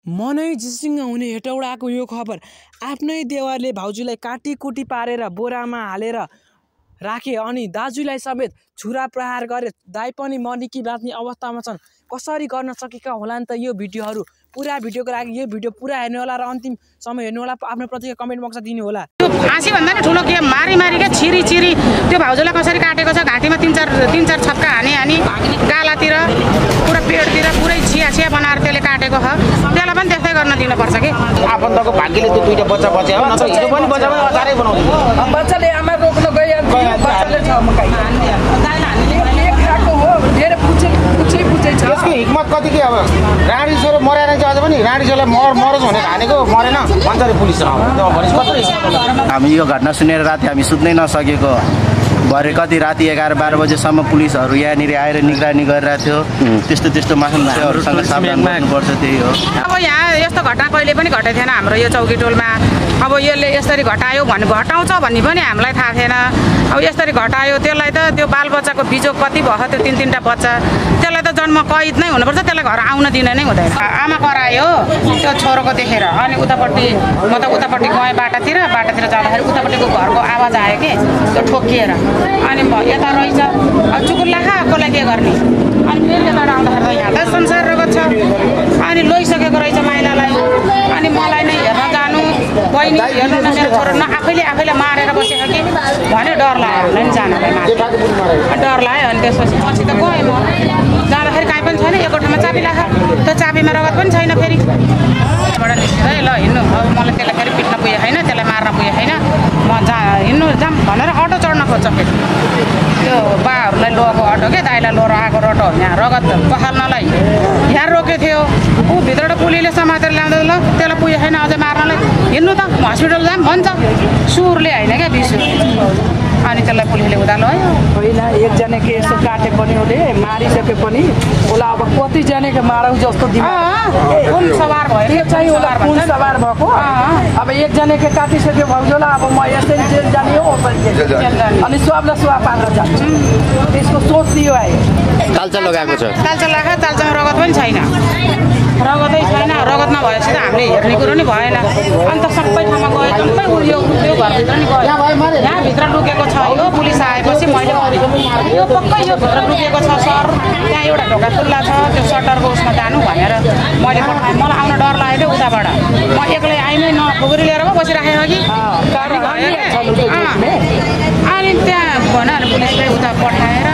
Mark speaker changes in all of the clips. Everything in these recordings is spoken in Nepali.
Speaker 1: मनै जिसिङ हुने हेटौडाको यो खबर आफ्नै देवरले भाउजूलाई काटीकुटी पारेर बोरामा हालेर राखे अनि दाजुलाई समेत छुरा प्रहार गरे। दाइ पनि मर्ने कि बाँच्ने अवस्थामा छन्। कसरी गर्न सकेका होला नि त यो भिडियोहरू। पुरा भिडियोको लागि यो भिडियो पुरा हेर्नु होला र अन्तिमसम्म हेर्नु होला। आफ्नो प्रतिक्रिया कमेन्ट बक्समा दिनु होला।
Speaker 2: फाँसी भन्दा नि ठुलो के मारी के छिरी त्यो भाउजूलाई कसरी काटेको छ, घाँटीमा तीन चार छक्का हानी गालातिर पुरा पेटतिर पुरै छिया बनाएर त्यसले काटेको छ। त्यसलाई पनि त्यस्तै गर्न दिनुपर्छ कि।
Speaker 3: आफन्तको भाग्यले त्यो दुईटा बच्चा बच्चा हो, नत्र हिजो पनि बच्चा पनि अचारै बनाउँछ।
Speaker 4: बच्चाले आमा रोक्न गयो, बच्चाले छ मकै
Speaker 3: यसको हिक्मत कति के अब राडी छोरो मरेर चाहिँ अझ पनि राडी छोरोलाई मरोस् भनेर हानेको मरेन भन्छ अरे पुलिस।
Speaker 5: हामी यो घटना सुनेर राति हामी सुत्नै नसकेको। भरे कति राति 11-12 बजेसम्म पुलिसहरू यहाँनिर आएर निगरानी गरिरहेको थियो। त्यस्तो मान्छेहरूसँग सावधान गर्नुपर्छ, त्यही हो।
Speaker 2: अब यहाँ यस्तो घटना कहिले पनि घटेको थिएन हाम्रो यो चौकी टोलमा। अब यसले यसरी घटायो घटाउँछ भन्ने पनि हामीलाई थाहा थिएन। अब यसरी घटायो त्यसलाई त त्यो बालबच्चाको बिजोग कति भयो, त्यो 3-3टा बच्चा, त्यसलाई त जन्म कैद नै हुनुपर्छ, त्यसलाई घर आउन दिन नै हुँदैन। आमा करायो त्यो छोरोको देखेर, अनि उतापट्टि म त उतापट्टि गएँ बाटातिर जाँदाखेरि उतापट्टिको घरको आवाज आयो कि त्यो ठोकिएर, अनि यता रहेछ अब चुकुल्ला कसलाई के गर्ने। अनि फेरि यताबाट आउँदाखेरि त यहाँ त संसार रगत छ। अनि लैसकेको रहेछ माइलालाई। अनि मलाई नै हेर्न जानु, बहिनी हेर्नु न, मेरो छोरो न आफैले मारेर बसेको कि भने डर लाग्यो हामीलाई नि जानलाई, डर लाग्यो। अनि त्यसपछि पछि त गएँ म जाँदाखेरि कहीँ पनि छैन, एक ठाउँमा चाबी राख, त्यो चाबीमा रगत पनि छैन। फेरि बाट निस्किँदै ल हिँड्नु, अब मलाई त्यसलाई फेरि पिट्न पुगेको छैन, त्यसलाई मार्न पुगेको छैन, म हिँड्नु जाऊँ भनेर अटो चढ्न खोज्छ। फेरि त्यो बाहरूलाई लोको अटो के दाइलाई लोर आएको अटो यहाँ रगत पखाल्नलाई यहाँ रोकेको थियो। ऊ भित्रबाट पुलिसले समातेर ल्याउँदा ल त्यसलाई पुगेको छैन अझै मार्नलाई, हिँड्नु त हस्पिटल जाऊँ भन्छ। सुरले होइन क्या बिस। अनि त्यसलाई पुलिसले उधालो है
Speaker 4: होइन एकजनाको यसो काटे पनि उसले मारिसके पनि उसलाई अब कतिजनाको मारौँ जस्तो
Speaker 2: कुन सवार भयो
Speaker 4: त्यो चाहिँ उसलाई कुन सवार भएको। अब एकजनाको काटिसक्यो भाउजूलाई अब म यसरी जेल जाने हो, अनि सबलाई सुवा पारेर जान्छ। त्यसको सोच दियो आयो।
Speaker 5: तालचा लगाएको छ,
Speaker 2: तालचामा रगत पनि छैन, रगतै छैन। रगत नभएपछि त हामीले हेर्ने कुरो नि भएन। अन्त सबै ठाउँमा गयो, सबै यो घरभित्र नि गयो। यहाँभित्र लुकेको छ यो, पुलिस आएपछि मैले यो पक्कै यो भित्र लुकेको छ सर, त्यहाँ एउटा ढोका खुल्ला छ, त्यो सटरको उसमा जानु भनेर मैले पठाएँ। मलाई आउन डर लाग्यो थियो उताबाट, म एक्लै आइमै न खुकुरी लिएर पो बसिराखेको कि। अनि त्यहाँ भनेर पुलिसले उता पठाएर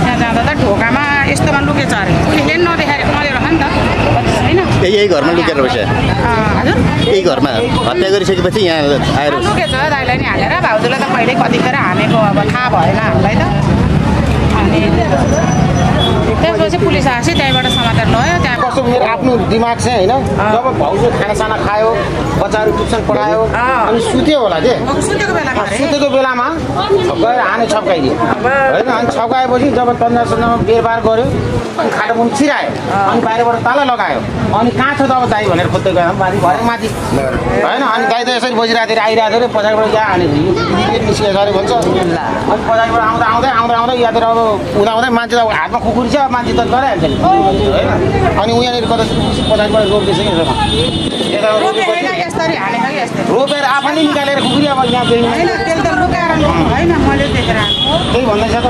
Speaker 2: त्यहाँ जाँदा त ढोकामा यस्तोमा लुकेछ अरे, पुलिसले नदेखाएर नलिएर नि त होइन।
Speaker 5: यही घरमा लुकेर बस्छ।
Speaker 2: हजुर
Speaker 5: यही घरमा हत्या गरिसकेपछि यहाँ आएर
Speaker 2: लुकेछ। दाइलाई नि हालेर भाउजूलाई त कहिले कतिखेर हानेको अब थाहा भएन हामीलाई त। अनि त्यसपछि पुलिस आएपछि त्यहीँबाट समातेर लयो। त्यहाँ
Speaker 3: कस्तो मेरो आफ्नो दिमाग चाहिँ होइन, जब भाउजू खानासाना खायो, बच्चाहरू ट्युसन पढायो अनि सुत्यो होला के, सुतेको बेलामा गएर हाने छप्काइदियो होइन। अनि छप्काएपछि जब तन्दासन्दामा बेरबार गऱ्यो अनि खाटो मुनि छिरायो, अनि बाहिरबाट ताला लगायो। अनि कहाँ छ त अब दाइ भनेर खोज्दै गयो माथि घरै माथि होइन। अनि दाइ त यसरी बसिरहेको थियो, आइरहेको थियो, पछाडिबाट यहाँ हाने निस्किएको अरे भन्छ। अनि पछाडिबाट आउँदा यातिर अब हुँदा मान्छे त हातमा खुकुरी छ, मान्छे त डराइहाल्छ नि होइन। अनि उहाँनिर कता पछाडिबाट रोक्दैछ कि रोपेर आफैले निकालेर खुकुरी अब यहाँ त्यही भन्दैछ त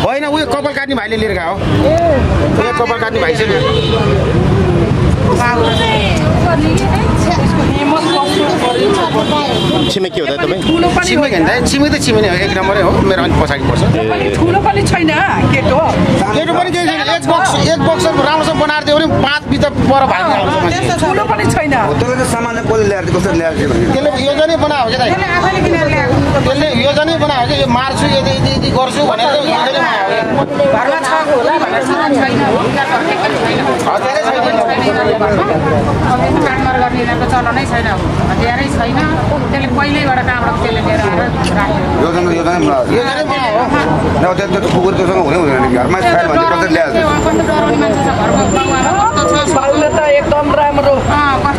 Speaker 3: होइन। उयो कपाल काट्ने भाइले लिएर गयो, उयो कपाल काट्ने भाइ चाहिँ
Speaker 5: छिमेकी हो त तपाईँ?
Speaker 3: छिमेकी त छिमेकी हो, एक नम्बरै हो मेरो। अनि पछाडि पर्छ
Speaker 4: ठुलो पनि छैन केटो
Speaker 3: पनि केही छैन। एक बक्सर राम्रोसँग बनाएर दियो भने 5 बिता पर भाग्ने आउँछ।
Speaker 4: ठुलो पनि छैन।
Speaker 6: तपाईँको सामान कसले ल्याएर कसरी ल्याएर
Speaker 3: त्यसले योजनै बनाएको छ, त्यसले योजनै बनाएको छ। यो मार्छु यदि गर्छु भनेर
Speaker 2: घरमा छ होला भनेर छैन, काटमार गर्ने यिनीहरूको चलनै छैन, हतियारै छैन। त्यसले पहिल्यैबाट कहाँबाट त्यसले लिएर आएर
Speaker 6: राख्यो कुकुर त्योसँग हुँदैन घरमा कसरी ल्याएर
Speaker 2: डराउने मान्छे छ घरको बाउ आमा कस्तो छ
Speaker 4: बाउले त एक एकदम राम्रो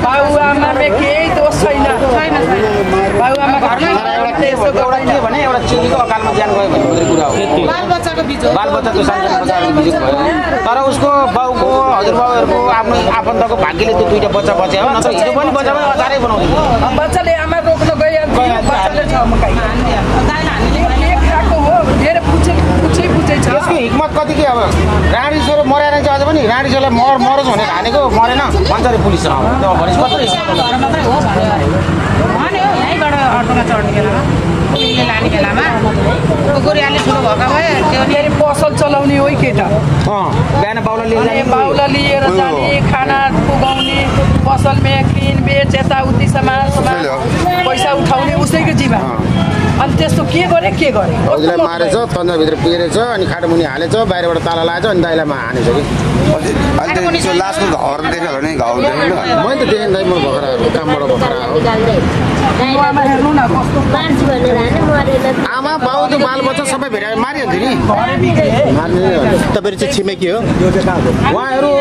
Speaker 4: बाबुआमामा केही दोष छैन बाबुआमा घरमै
Speaker 3: एउटा के भने एउटा चेलीको अकालमा ज्यान गयो भन्ने मात्रै कुरा हो
Speaker 2: बालबच्चाको बिजोग
Speaker 3: बालबच्चाको सानो बिजोग भयो तर उसको बाउको हजुरबाउहरूको आफ्नो आफन्तको भाग्यले त्यो दुईटा बच्चा बच्यो हो नत्र हिजो पनि बच्चामै अचारै बनाउँदैन
Speaker 4: बच्चाले आमा रोक्न गइहाल्छ बच्चाले छ खाएको हो धेरै पुछे छ
Speaker 3: यसको हिक्मत कति के अब राणी छोरो मरेर चाहिँ अझ पनि राणी छोरोलाई मरोस् भनेर हानेको मरेन भन्छ अरे पुलिस भनेपछि कत्रो
Speaker 2: मात्रै हो भन्यो यहीँबाट अटोमा चढ्ने बेलामा पुलिसले लाने बेलामा कुकुरियाले ठुलो भएको भए त्यो
Speaker 4: फेरि पसल चलाउने हो केटा
Speaker 3: बिहान
Speaker 4: बाउला लिएर जाने खाना पुगाउने पसलमा किन बेच यताउति सामान पैसा उठाउने उसैको जिम्मा अनि त्यस्तो के गरे
Speaker 3: उसलाई मारेछ तन्जाभित्र पेरेछ अनि खाटोमुनि हालेछ बाहिरबाट ताला लगाएछ अनि दाइलामा हानेछ कि
Speaker 6: लास्टको घर देख्यो भने घाउ देख्नु
Speaker 3: मैले त देखेँ दाइ म भर्खर कामबाट भर्खर आमा बाउ त्यो बालबच्चा सबै भेटाएर मारिहाल्थ्यो नि
Speaker 5: तपाईँहरू चाहिँ छिमेकी हो
Speaker 3: उहाँहरू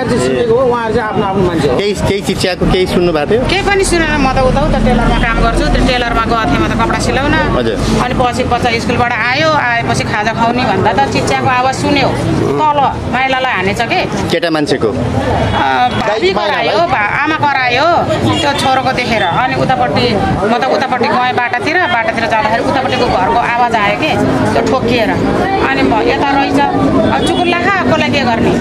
Speaker 3: चाहिँ छिमेकी हो उहाँहरू चाहिँ आफ्नो आफ्नो मान्छे हो
Speaker 5: केही चिच्याको केही सुन्नु भएको थियो
Speaker 2: केही पनि सुनेन म त उता टेलरमा काम गर्छु त्यो टेलरमा गएको थिएँ म त कपडा सिलाउन अनि पछि बच्चा स्कुलबाट आएपछि खाजा खुवाउने भन्दा त चिच्याको आवाज सुन्यो तल माइलालाई हानेछ के
Speaker 5: केटा मान्छेको
Speaker 2: भाबी करायो आमा करायो त्यो छोरोको देखेर अनि उतापट्टि म त उतापट्टि गएँ बाटातिर जाँदाखेरि उतापट्टिको घरको आवाज आयो कि त्यो ठोकिएर अनि म यता रहेछ अब चुकुल्ला खा कसलाई के गर्ने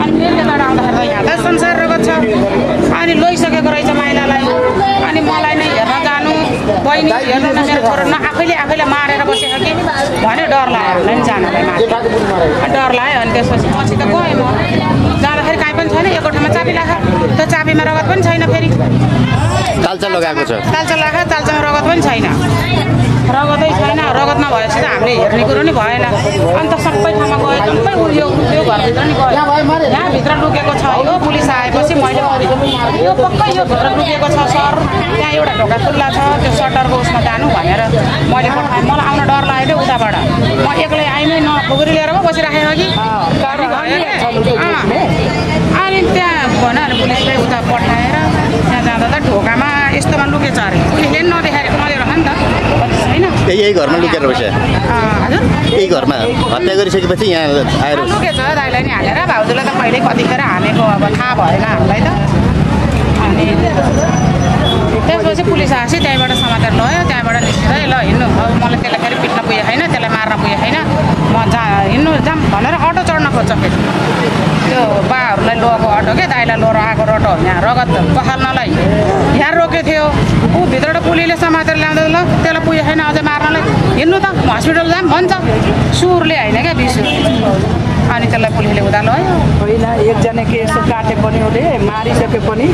Speaker 2: अनि फेरि यताबाट आउँदाखेरि त यहाँ त संसार रगत छ अनि लैसकेको रहेछ माइलालाई अनि मलाई नै हेर्न जानु बहिनी हेर्नु न मेरो छोरो न आफैले मारेर बसेको कि भन्यो डर लाग्यो हामीलाई नि जानलाई मारेर डर लाग्यो अनि त्यसपछि पछि त गएँ म जाँदाखेरि काहीँ पनि छैन एक कोठामा चाबी लाख त्यो चाबीमा रगत पनि छैन फेरि
Speaker 5: तालचा लगाएको छ
Speaker 2: तालचामा रगत पनि छैन रगतै छैन रगत नभएपछि त हामीले हेर्ने कुरो नि भएन अन्त सबै ठाउँमा गयो सबै उयो घरभित्र नि गयो यहाँभित्र लुकेको छ यो पुलिस आएपछि मैले यो पक्कै यो भित्र लुकेको छ सर त्यहाँ एउटा ढोका खुल्ला छ त्यो सटरको उसमा जानु भनेर मैले पठाएँ मलाई आउन डर लाग्यो क्या उताबाट म एक्लै आइनै खुकुरी लिएर पो बसिराखेँ कि गाडी भयो अनि त्यहाँ भन अनि पुलिसले उता पठाएर त्यहाँ जाँदा त ढोकामा यस्तोमा लुकेछ अरे पुलिसले पनि नदेखाएर नलिएर नि त छैन
Speaker 5: यही घरमा लुकेर बस्यो
Speaker 2: हजुर
Speaker 5: यही घरमा हत्या गरिसकेपछि यहाँ आएर
Speaker 2: लुकेछ दाइलाई नि हालेर भाउजूलाई त कहिले कतिखेर हानेको अब थाहा भएन हामीलाई त अनि त्यसपछि पुलिस आएपछि त्यहीँबाट समातेर लग्यो त्यहाँबाट निस्केर ल हिँड्नु अब मलाई त्यसलाई फेरि पिट्न पुगेको छैन त्यसलाई मार्न पुगेको छैन म हिँड्नु जाम भनेर अटो चढ्न खोज्छ फेरि त्यो बाहरूलाई लगेको अटो के दाइलाई लिएर आएको अटो यहाँ रगत पखाल्नलाई यहाँ रोकेको थियो ऊ भित्रबाट पुलिसले समातेर ल्याउँदा ल त्यसलाई पुगेको छैन अझै मार्नलाई हिँड्नु त हस्पिटल जाम भन्छ सुरले होइन क्या बिसुर अनि त्यसलाई पुलिसले उता लग्यो
Speaker 4: होइन एकजनाको यसो काटे पनि उसले मारिसके पनि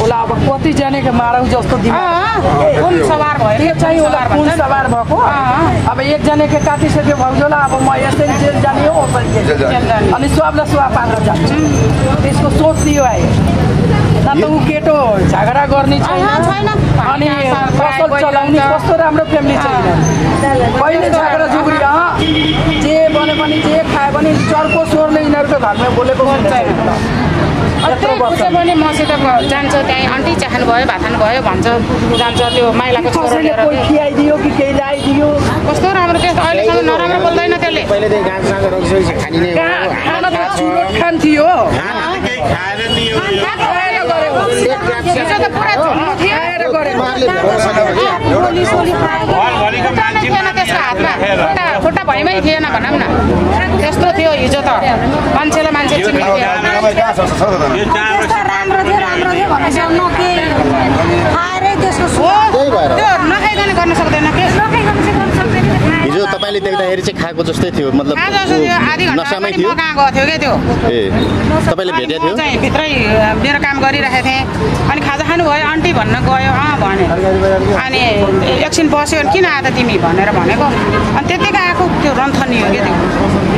Speaker 4: उसलाई अब कतिजनाको मारौँ जस्तो
Speaker 2: कुन सवार भयो
Speaker 4: त्यो चाहिँ उसलाई कुन सवार भएको अब एकजनाको काटिसक्यो भाउजूलाई अब म यसरी जेल जाने हो अनि सबलाई सुवा पारेर जान्छ त्यसको सोच दियो आयो न त ऊ केटो झगडा गर्ने छैन अनि पसल चलाउने कस्तो राम्रो फ्यामिली छैन कहिले झगडा झुग्री जे बने पनि जे खायो भने चर्को स्वरले यिनीहरूको घरमा बोलेको हुन्छ
Speaker 2: पनि मसित जान्छ त्यहीँ आन्टी चाहनु भयो भात खानु भयो भन्छ जान्छ त्यो माइलाको छोरो लिएर
Speaker 4: खियाइदियो कि केही ल्याइदियो
Speaker 2: कस्तो राम्रो त्यस्तो अहिलेसम्म नराम्रो बोल्दैन त्यसले
Speaker 4: खान्थ्यो
Speaker 2: खुट्टा भैमै थिएन भनौँ न त्यस्तो थियो हिजो त मान्छेलाई मान्छे नखाइकन गर्न सक्दैन
Speaker 5: हिजो तपाईँले देख्दाखेरि चाहिँ खाएको जस्तै थियो मतलब
Speaker 2: आधी घन्टा म कहाँ गएको थियो क्या त्यो
Speaker 5: ए तपाईँले भेटेको थियो
Speaker 2: चाहिँ भित्रै मेरो काम गरिरहेको थिएँ अनि खाजा देखाउनुभयो आन्टी भन्न गयो भने अनि एकछिन बस्यो किन आएको तिमी भनेर भनेको अनि त्यतिकै आएको त्यो रन्थनी हो क्या त्यो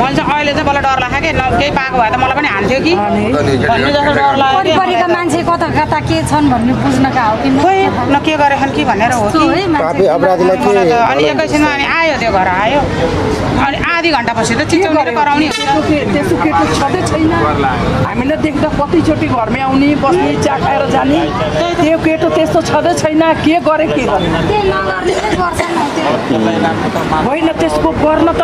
Speaker 2: मैले चाहिँ अहिले चाहिँ मलाई डर लाग्यो कि केही पाएको भए त मलाई पनि हान्थ्यो कि भन्ने जस्तो डर लाग्यो
Speaker 7: परिवारका मान्छे कता कता के छन् भन्ने बुझ्नका हो कि
Speaker 2: खोइ न के गरेछन् कि भनेर हो कि अनि एकैछिनमा अनि आयो त्यो घर आयो अनि आधी घन्टापछि त चिच्याउने कराउने
Speaker 4: त्यसो केटो छँदै छैन हामीले देख्दा कतिचोटि घरमै आउने बस्ने चिया खाएर जाने त्यो केटो त्यस्तो छँदै छैन के गरे के गर्ने होइन त्यसको गर्न त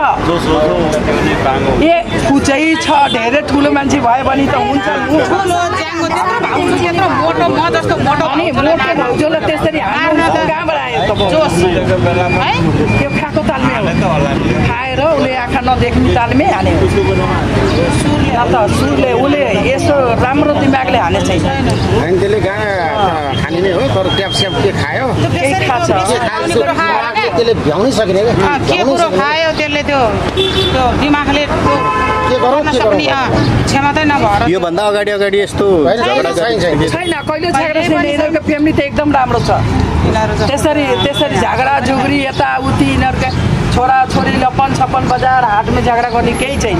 Speaker 4: ए कुचै छ धेरै ठुलो मान्छे भयो भने त हुन्छ भाउजूले त्यसरी कहाँबाट आयो त त्यो खाएको तालमै खाएर उसले आँखा नदेख्ने तालमै हान्यो सुरले उसले यसो राम्रो दिमागले हाने छैन
Speaker 3: त्यसले खाने नै हो तर ट्यापस्याप के खायो
Speaker 4: केही खान्छ
Speaker 3: त्यसले भ्याउनै सकेन
Speaker 2: के कुरो खायो त्यसले त्यो दिमागले क्षमता नभएर
Speaker 5: योभन्दा अगाडि यस्तो
Speaker 4: छैन कहिले झगडा छैन यिनीहरूको फ्यामिली त एकदम राम्रो छ त्यसरी झगडा झुग्री यताउति यिनीहरूका छोरा छोरी लपन छप्पन बजार हाटमा झगडा गर्ने केही छैन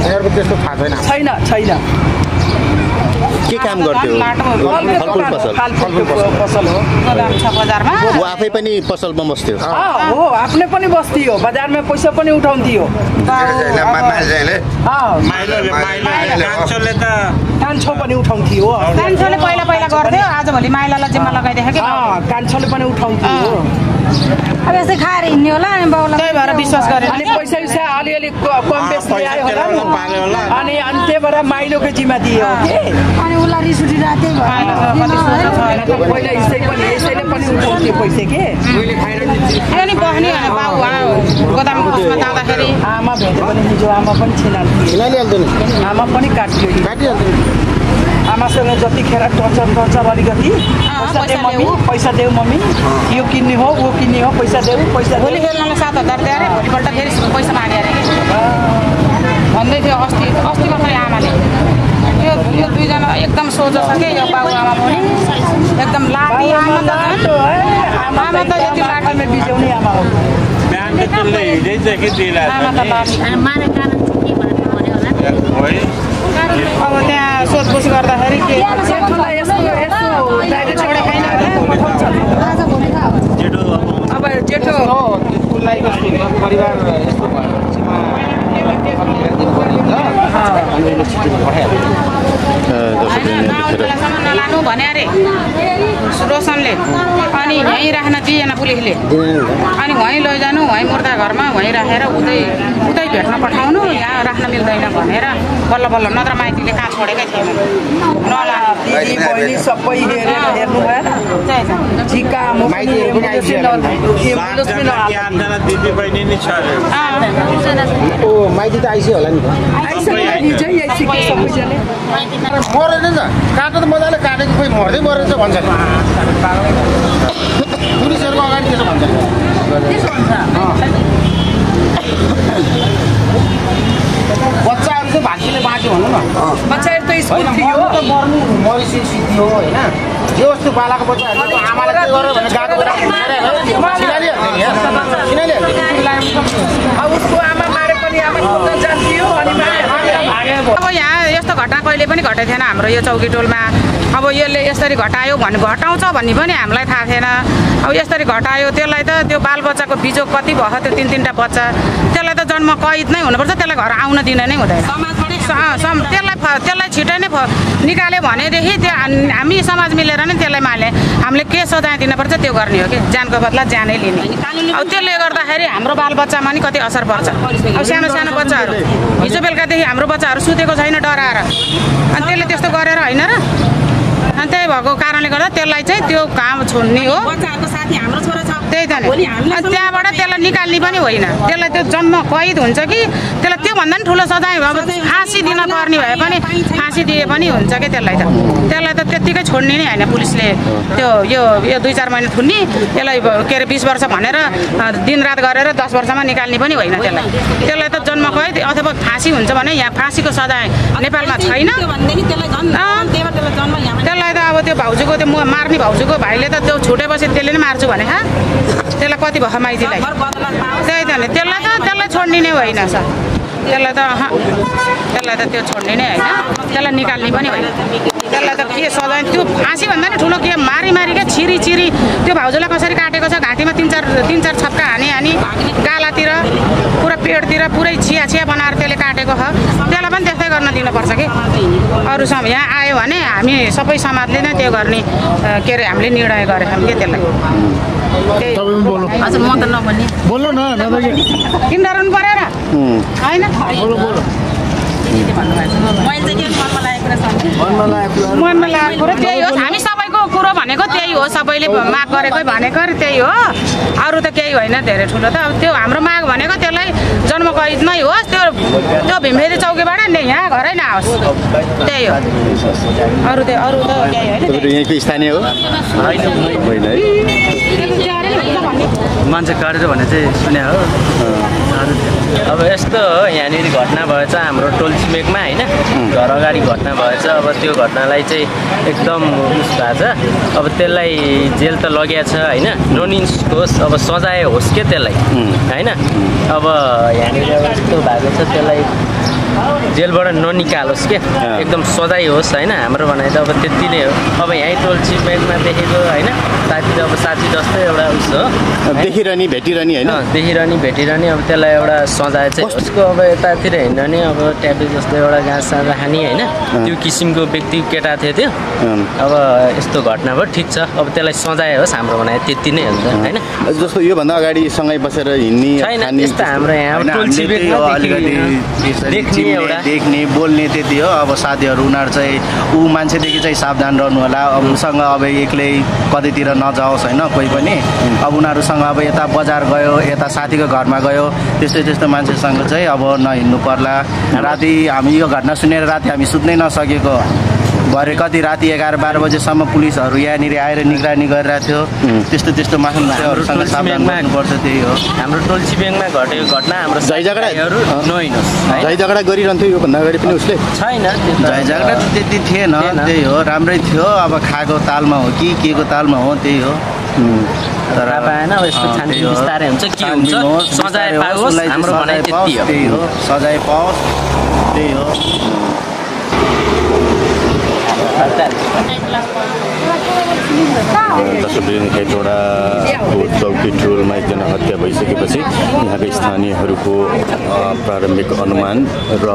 Speaker 4: छैन
Speaker 5: के काम गर्थ्यो
Speaker 4: पसल हो
Speaker 2: बजारमा
Speaker 5: ऊ आफै पनि पसलमा बस्थ्यो
Speaker 4: हो आफ्नै पनि बस्थ्यो बजारमा पैसा पनि उठाउँथ्यो कान्छो पनि उठाउँथ्यो
Speaker 2: कान्छोले पहिला गर्थ्यो आजभोलि माइलालाई जिम्मा लगाइदिएको
Speaker 4: कान्छोले पनि उठाउँथ्यो
Speaker 7: अब यस्तै खाएर हिँड्ने होला अनि बाउलाई
Speaker 2: त्यही भएर विश्वास गरेँ
Speaker 4: अनि पैसा अलिअलि कम बेसी आयो होला अनि त्यही भएर माइलोको जिम्मा दियो
Speaker 7: अनि उसलाई रिस उठिरहेको
Speaker 4: पहिला यसैले पनि उठाउँथ्यो पैसा के
Speaker 2: अनि बस्ने बाउ गोदाम उसमा जाँदाखेरि
Speaker 4: आमा भेट्यो भने हिजो आमा पनि छिनाल्थ्यो आमा पनि काट्थ्यो आमासँग जतिखेर टर्चर अलिकति पैसा देऊ मम्मी यो किन्ने हो वो किन्ने हो पैसा देऊ
Speaker 2: भोलि खेल्नलाई 7,000 दियो अरे भोलिपल्ट फेरि पैसा माग्यो अरे भन्दै थियो अस्ति भर्खरै आमाले यो दुईजना एकदम सोझो छ कि यो बाउ आमा पनि एकदम लाटी आमा त यति लाटीमा
Speaker 4: बिजाउने आमा हो
Speaker 2: अब त्यहाँ सोधपुछ गर्दाखेरि के
Speaker 4: अब जेठो
Speaker 3: परिवार
Speaker 2: नलानु भने अरे रोशनले अनि यहीँ राख्न दिएन पुलिसले अनि वहीँ लैजानु वहीँ मुर्दा घरमा वहीँ राखेर उतै भेट्न पठाउनु यहाँ राख्न मिल्दैन भनेर बल्ल बल्ल नत्र माइतीले कहाँ छोडेकै थिएन
Speaker 4: सबै हेर्नु भएन
Speaker 3: माइती त आइसक्यो होला नि मरेन नि त काट्नु त मजाले काटेको खोइ मर्दै मरेछ भन्छ पुलिसहरूको अगाडि त्यसो भन्छ बच्चाहरू चाहिँ भाग्यले बाँच्यो भनौँ न
Speaker 4: बच्चाहरू त स्कुल थियो
Speaker 3: त मर्नु मरिसी सिद्धि हो होइन जे जस्तो बालाको बच्चाहरू आमाले के गर्यो भने
Speaker 4: अब उसको आमा मारे पनि आमा खोज्न जान्थ्यो अनि
Speaker 2: अब यहाँ यस्तो घटना कहिले पनि घटेको थिएन हाम्रो यो चौकी टोलमा अब यसले यसरी घटायो भने घटाउँछ भन्ने पनि हामीलाई थाहा थिएन अब यसरी घटायो त्यसलाई त त्यो बालबच्चाको बिजोग कति भयो त्यो 3-3टा बच्चा त्यसलाई त जन्म कैद नै हुनुपर्छ त्यसलाई घर आउन दिन नै हुँदैन त्यसलाई छिटै नै निकाल्यो भनेदेखि त्यो हामी समाज मिलेर नै त्यसलाई माले हामीले के सजाय दिनुपर्छ त्यो गर्ने हो कि ज्यानको बदला ज्यानै लिने अब त्यसले गर्दाखेरि हाम्रो बालबच्चामा नि कति असर पर्छ अब सानो सानो बच्चाहरू हिजो बेलुकादेखि हाम्रो बच्चाहरू सुतेको छैन डराएर अनि त्यसले त्यस्तो गरेर होइन र अनि त्यही भएको कारणले गर्दा त्यसलाई चाहिँ त्यो काम छोड्ने हो त्यही त नि त्यहाँबाट त्यसलाई निकाल्ने पनि होइन त्यसलाई त्यो जन्म कैद हुन्छ कि त्यसलाई त्योभन्दा पनि ठुलो सजाय अब फाँसी दिन पर्ने भए पनि फाँसी दिए पनि हुन्छ कि त्यसलाई त त्यत्तिकै छोड्ने नै होइन पुलिसले त्यो यो 2-4 महिना थुन्ने यसलाई के अरे 20 वर्ष भनेर दिनरात गरेर 10 वर्षमा निकाल्ने पनि होइन त्यसलाई त जन्म कैद अथवा फाँसी हुन्छ भने यहाँ फाँसीको सजाय नेपालमा छैन त्यसलाई त अब त्यो भाउजूको त्यो मार्ने भाउजूको भाइले त त्यो छुटेपछि त्यसले नै मार्छु भने त्यसलाई कति भयो माइतीलाई त्यही त नि त्यसलाई छोड्ने होइन सर त्यसलाई त त्यो छोड्ने नै होइन त्यसलाई निकाल्ने पनि होइन त्यसलाई त के सजाय त्यो फाँसी भन्दा नि ठुलो के मारी क्या छिरी त्यो भाउजूलाई कसरी काटेको छ घाँटीमा तिन चार छप्का हानी गालातिर पुरा पेटतिर पुरै छिया बनाएर त्यसले काटेको छ त्यसलाई पनि त्यस्तै गर्न दिनुपर्छ कि अरू यहाँ आयो भने हामी सबै समाजले नै त्यो गर्ने के अरे हामीले निर्णय गरेछौँ कि त्यसलाई हजुर म त नभन्ने बोल्नु न किन डराउनु पर्यो र होइन मनमा लागेको कुरो त्यही हो हामी सबैको कुरो भनेको त्यही हो सबैले माग गरेकै भनेको त्यही हो अरू त केही होइन धेरै ठुलो त अब त्यो हाम्रो माग भनेको त्यसलाई जन्मकैद नै होस् त्यो भीमफेरी चौकीबाट नि यहाँ घरै नआओस् त्यही हो अरू त केही होइन
Speaker 8: यहीँको स्थानीय हो मान्छे काटेर भने चाहिँ सुने हो
Speaker 9: अब यस्तो हो यहाँनिर घटना भएछ हाम्रो टोल छिमेकमा होइन घर अगाडि घटना भएछ अब त्यो घटनालाई चाहिँ एकदम उस भएको छ अब त्यसलाई जेल त लगिया छ होइन ननिस्कोस् अब सजाय होस् के त्यसलाई होइन अब यहाँनिर अब यस्तो भएको छ त्यसलाई जेलबाट ननिकालोस् के एकदम सजाय होस् होइन हाम्रो भनाइ त अब त्यति नै हो अब यहीँ टोल छिमेकमा देखेको होइन साथी अब साथी जस्तै एउटा उस हो
Speaker 8: देखिरहने
Speaker 9: भेटिरहने अब त्यसलाई एउटा सजाय चाहिँ उसको अब यतातिर हिँड्न नि अब ट्याब्लेट जस्तो एउटा घाँस साँझ खाने होइन त्यो किसिमको व्यक्ति केटा थियो त्यो अब यस्तो घटना भयो ठिक छ अब त्यसलाई सजाय होस् हाम्रो भनाइ त्यति नै हुन्छ होइन
Speaker 8: जस्तो योभन्दा अगाडि सँगै बसेर हिँड्ने
Speaker 9: छैन त्यस्तो हाम्रो यहाँ टोल छिमेकमा
Speaker 5: देख्ने बोल्ने त्यति हो अब साथीहरू उनीहरू चाहिँ ऊ मान्छेदेखि चाहिँ सावधान रहनु होला अब उसँग अब एक्लै कतैतिर नजाओस् होइन कोही पनि अब उनीहरूसँग अब यता बजार गयो यता साथीको घरमा गयो त्यस्तो मान्छेसँग चाहिँ अब नहिँड्नु पर्ला राति हामी यो घटना सुनेर राति हामी सुत्नै नसकेको भरे कति राति 11-12 बजेसम्म पुलिसहरू यहाँनिर आएर निगरानी गरिरहेको थियो त्यस्तो मान्छेहरूसँग सावधान गर्नुपर्छ त्यही हो
Speaker 9: हाम्रो टोल छिमेकमा घटेको घटना हाम्रो
Speaker 8: झगडा गरिरहन्थ्यो योभन्दा अगाडि पनि उसले
Speaker 9: छैन
Speaker 5: झगडा त त्यति थिएन त्यही हो राम्रै थियो अब खाएको तालमा हो कि के को तालमा हो त्यही हो
Speaker 9: तर पाएन अब यस्तो शान्ति बिस्तारै हुन्छ के हुन्छ सजाय पाओस् हाम्रो भनाइ त्यति हो
Speaker 5: त्यही हो सजाय पाओस् त्यही हो
Speaker 8: दशबिन खेतवडाको चौकी टोलमा एकजना हत्या भइसकेपछि यहाँका स्थानीयहरूको प्रारम्भिक अनुमान र